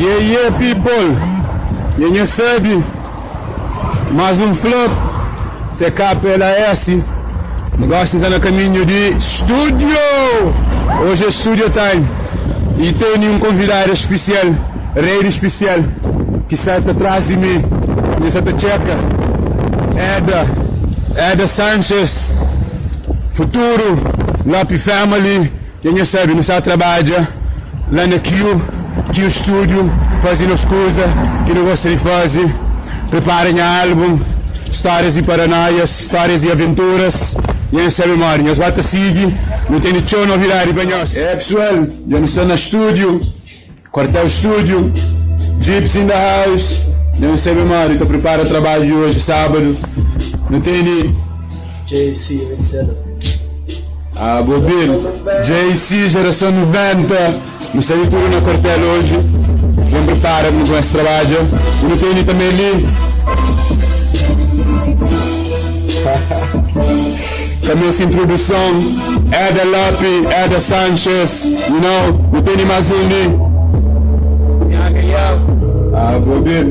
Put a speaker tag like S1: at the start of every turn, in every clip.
S1: Yeah yeah people Nha nha sabi Mais um flop CKLAS Negócio está na caminho de estúdio Hoje é estúdio time E tem um convidado especial Rei especial Que está atrás de mim Nha sa ta txeka Eda Eda Sanchez Futuro Lopi Family Dja nha sabe, nu sta trabadja la na Q, Q Studio, faze nos kuza ki nu gosta di faze, pripara nha album, Stórias di Paranoias, Stórias di Aventuras, dja nha sabe modi, nhos ba ta sigi, nu tene txeu novidadi pa nhos. É pesual, dja nu sta na studio, Quartel Studio, Jeeps in the house, dja nu sabe modi, ta pripara trabadju di oji sábadu, nu tene.
S2: JC Vencedor.
S1: Ah, bo Bill, JC geração 90, nu sta di tudu na quartel oji, ben prepara pa nu kumesa trabadja, i nu tene tanbe li Ka meste introduson, Eda Lopi, Eda Sanchez, you know, nu tene más un li. Ah, bo Bill,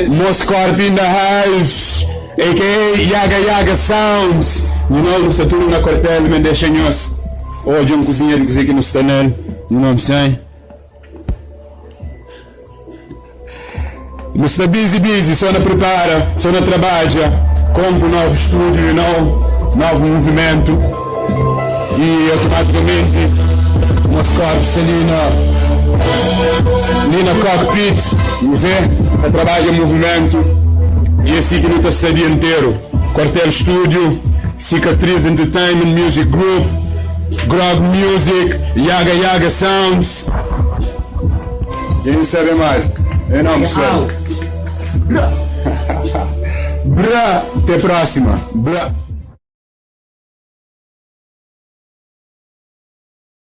S1: Moscorp in the house, aka Yaga Yaga Sounds, you know, nu sta tudu na quartel, men dexa nhos odja un kuzinha di kuze ki nu sta nel, you know what I'm saying? Nu sta busy busy so na pripara, so na trabadja, konpu novu studio you know, novu muvimentu i automaticamenti nos korpu sta li na li na cockpit nu ve ta trabadja muvimentu i é si ki nu ta sta dia interu. Quartel Studio, Cicatriz Entertainment Music Group, Grog Music, Yaga Yaga Sounds. E nu sabe mal. É não, pessoal. Bra. Até próxima. Bra.